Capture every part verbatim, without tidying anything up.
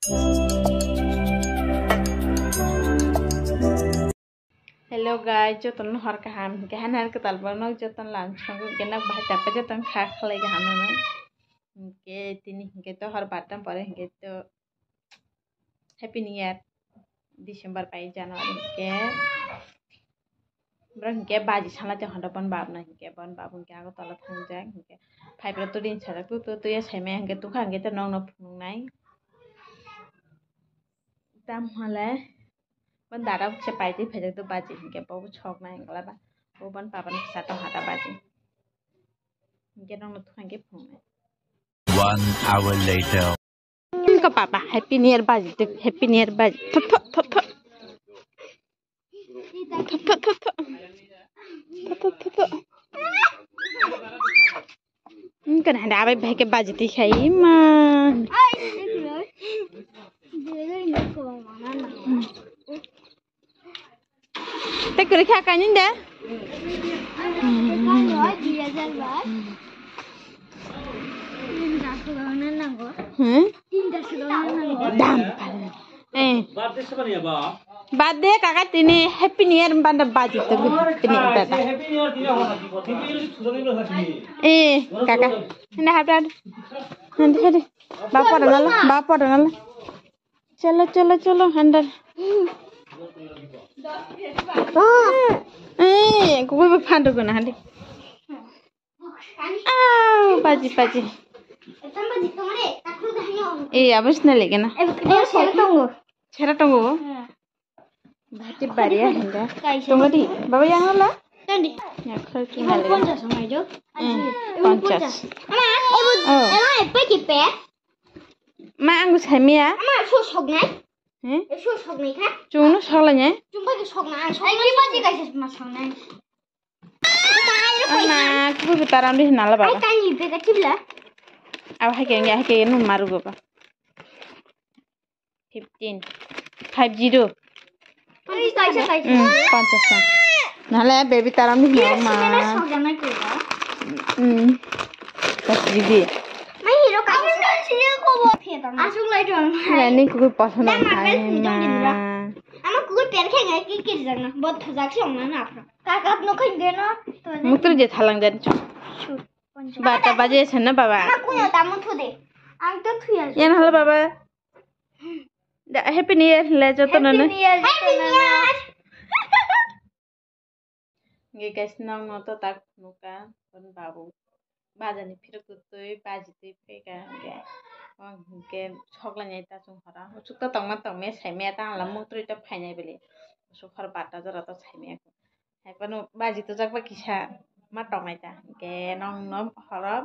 Hello guys, jotono hor kaham. Hinkhe hanar kwtal borok jotono lang songo, hinkhe nok bahai tapa jotono kha khlai kaham nang. Hinkhe tini hinkhe to hor bartam pore hinkhe to Happy New Year, December pai January hinkhe. Borok hinkhe baji sana te hondo bon bab no hinkhe bon bab hinkhe ago tola thangjak hinkhe. Phai borok to din sajak tu tu tu ya sai maya hinkhe tukha hinkhe to nokno phunuknai. Tam hale. Bon dara se paitwi phaijak do baji hinkhe bo sok nai wngla ba. Bo bon papa ni bwsa tong hata baji. Hinkhe nokno thang khe phunuknai. One hour later. Ko papa, Happy New Year baji, Happy New Year baji. Tho, tho, tho, tho. Tho, tho, tho, tho. Tho, tho, tho, tho. Wngkha na hada abai bahai khe baji twi khai ma. Tei kwrwi kha kainwi de. Hmm? Dam. Eh. Birthday kaka tini Happy New Year banda baji to tini tata. Eh, kaka. Hande hande. Hande hande. Ba pora nala, ba pora nala. Chalo chalo chalo handar. Eh, kukui ba phandu guna hande. Ah, baji baji. Eh, abis na lege na. Sera tongo. Bhati bariya hinda. Tongo di. Baba yang la? Tandi. Ya khoi ki hale. Ponchas ngai jo. Hmm, ponchas. Ama, ebu, Oh. Ama epe ki pe? Ma ang samia. Ama so sok nai. Hmm? E so sok nai kha. Chungno sok la nai. Chungba ki sok nai. Sok nai. Ai ki baji kaisa ma sok nai. Ama kubu taram di nala baba. Ai tani pe ka chibla. Ab hai ke ngi hai ke nu maru baba. Fifteen. Five zero. Kaisa, kaisa. Hmm, ponchas na. Nale baby taram ni Yes, ma. Sokjana kira. Hmm. Five zero. Mai hero ka. Asuk lai don. Nale ni kuku pasal na khai ma. Ama kuku per khe ngai ki kir jana. Bot thajak si ongna na apra. Kakap no khin geno. Muktur je thalang jan. Bata baje sen na baba. Ama kuno tamu thu de. Ang to thuya. Yan halo baba. Da, Happy New Year le joto no. Happy New Year. Happy New Year. Nge guys nong no to tak nuka kon babu. Baja ni phirok twi baji twi pheka nge. Ong ke sok la nyai ta chung hora. Suk to tong ma tong me sai me ta la muk twi to phai nai bele. Suk hor bata jora to sai me. Hai phano baji tujak ba kisa ma tongnai ta. Hingke nong no horo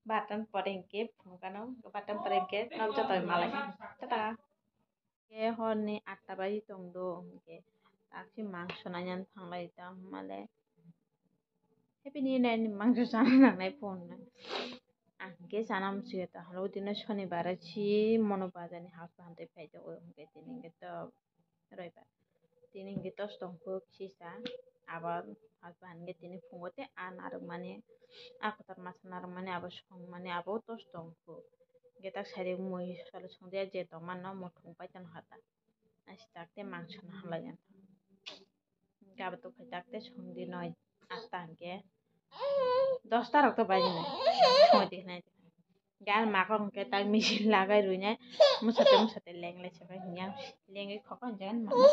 button pore hingke phunukano button pore hingke nok jotoi malai. Tata. Hingke horni atta baji tongdo hingke taksi mangso nainan thanglai ta male. Happy ni nai ni mangso sana nangnai phone na. Ang hingke sana musi ta halo dino shonibar si mono bazar ni house bahante phai jago hingke tini hingke to. Roibar. Tini hingke tos tongkho kisa abo husband hingke tini phungo tei a narwkmani a kotor masa narwkmani abo songmani abo tos tongkho. Hingke tak side o mui salo songde je tongmano muthung pai tongkha ta. Aswk tak tei mangso no halai ya. Hingke abo tongkha tak tei songdi noi. Asta hingke dosta rok to baji nai. Songwi tongkha nai. Gan makok hingke tak misi lagai rwinai. Mwsate mwsate lenglai se bai hwnwi ang lengwi khoko hwnjagan mama.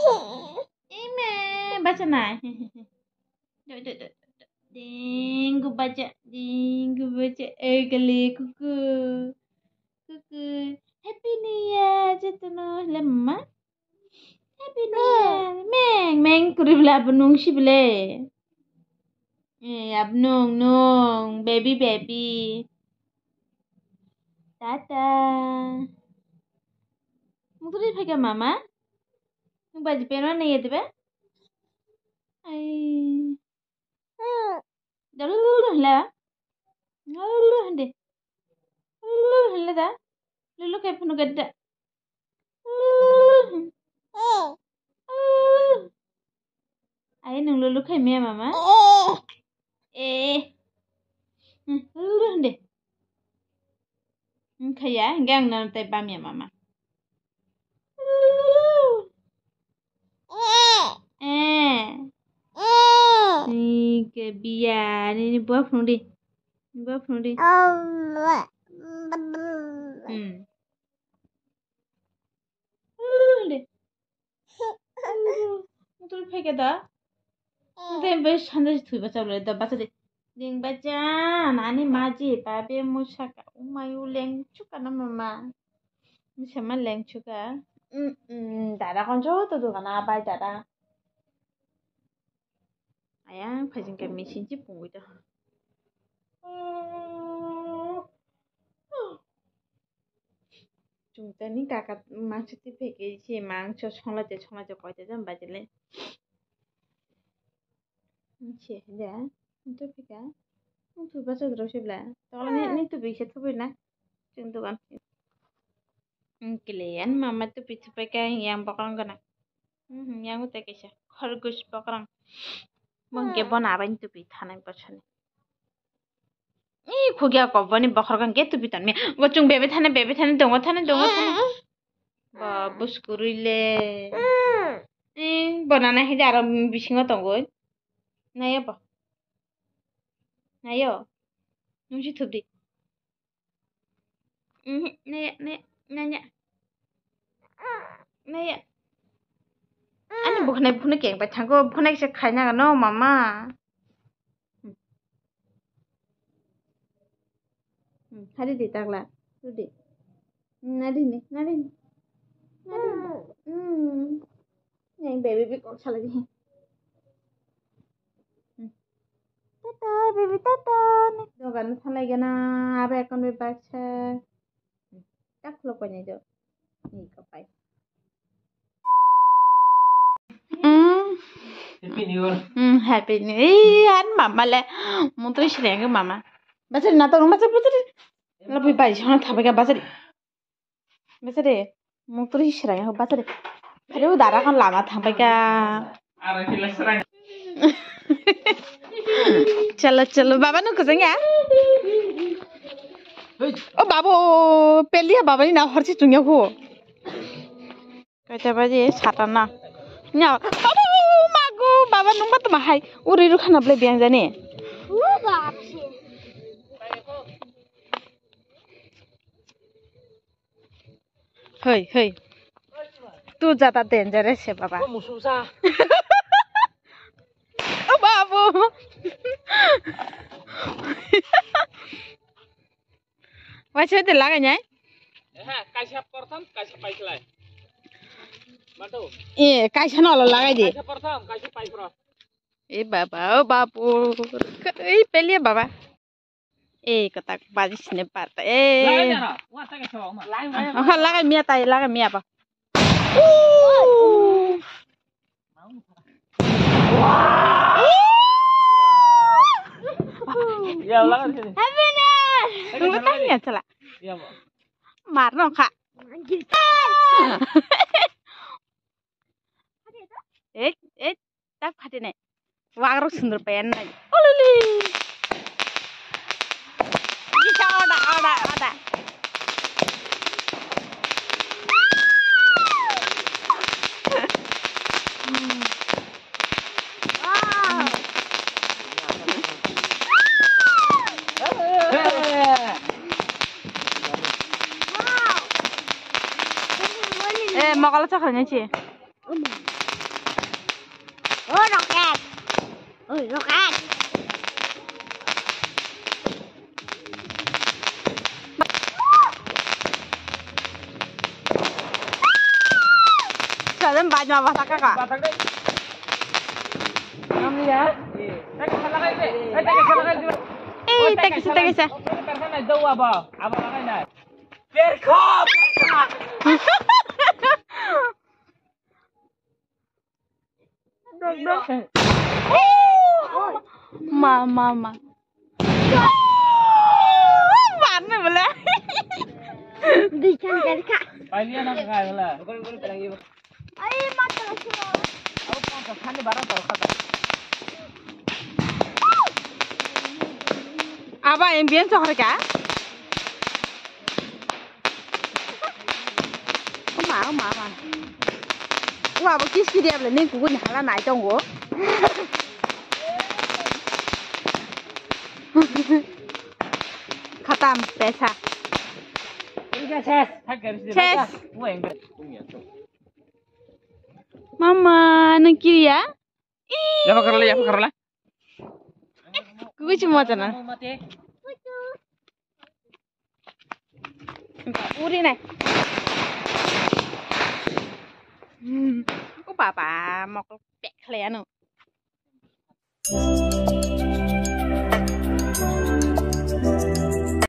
Ime bacha nai. Dingku bacha, dingku bacha, ekle kuku. Kuku. Happy New Year, jotono le mama. Happy New Year. Meng, meng, kuri bela benung si bele. Eh, abnung, nung, baby, baby. Tata. Mukri phai ka mama. Nung baji peno ne yedebe. Ai. Dalulu hla. Dalulu hande. Dalulu hla da. Lulu kai phunu gadda. Ai nung lulu khai mia mama. Eh. Hmm, lulu hande. Hmm, khaya, hingke ang nono tei bamya mama. Biya nini bua phunukdi. Bua phunukdi. Hmm. De. Mutur pheke da. De be sande thwi bacha le da bacha de. Ding bacha nani maji babe musaka umai uleng chuka na mama. Misama leng chuka. Mm, mm, dada konjo to dugana bai dada. Ayang phajing ka machine chi pungwi to. Chwng tani kaka mangso twi phai khe se mangso songlaijak songlaijak koita jani bachailai. Se da mutu phika mutu bachajak rok se bla tokla ni tubi se tubi na chwng dogan. Kilian mama tupi thupai khe yang bokrong gana. Yang utai kaisa khorgosh bokrong. Mungke bona abai tupi thanai bosani. Ih, khugya koboni bokhorok hwnkhe tupi tonmi. Bo chwng bebe thani, bebe thani, dongo thani, dongo thani. Ba, bwskwrwi le. Ih, bo nana hide aro bisingo tongoi. Nayo bo. Nayo. Nungsi thupdi. Nayo, nayo, nayo. Nayo. Ani bukhnai bukhno keng pai thango, bukhnai kisa khaina gano mama. Hmm, hari di takla, rudi. Nadi ni, nadi ni. Nadi ni. Hmm. Yang baby big kok salai di. Hmm. Tata, baby tata. Dogan salai gana, abe akon be baksa. Tak lo konyai do. Ni kapai. Hmm. Happy New Year. Hmm, Happy New Year. Ih, an mama le. Mutri sireng mama. Basari na to, basari, basari. Labi bai sana thabai ka basari. Basari. Mutri sireng ho basari. Phare u dara kan lama thabai ka. Chalo, chalo. Baba no kujang ya? O babu, peliya baba ni na horsi chungya ko. Kaita baji sata na. Nya, baba, mago, baba nungba tuma hai. Uri ru khana ble biang jani. Hoi, hoi. Tu jata dangerous se baba. O mususa. O babu. Waisa de lagai nai? Ehe, kaisa portham, kaisa paikhlai. Mato. E, kaisa no lo lagai di. Kaisa portham, kaisa paikro. E baba, o babu. Ei peliya baba. E katak baji sine parta. E. Lagai jana. Wa ta ke so ma. Lagai. Aha, lagai miya tai, lagai miya ba. Ya, lagan sini. Happiness. Tunggu tanya cela. Ya, Bu. Mar no kha. Eh, eh, tak khati nai. Wagrok sundor payan nai. Olili. Bisa oda, oda, oda. Eh, mokolo chakra nyachi. Oh, rocket. Oh, rocket. Salam bajma bata kaka. Namliya. Eh, tak kisa, tak kisa. Perkha, perkha. Ma, ma, ma. Marna bole. Di kan kan ka. Pailiya na ka bole. Ai ma to. Abo kon ka khani bara to khata. Aba ambience hor ka. Oma, oma, oma. Wa bo kiski dia bole ni kugun hala nai tongo. Khatam, pesa. Ses. Ses. Mama, nang kiriya? Yapa karala, yapa karala. Kuwi cuma jana. Uri nai. Hmm. O baba, mokol pek khlai ano.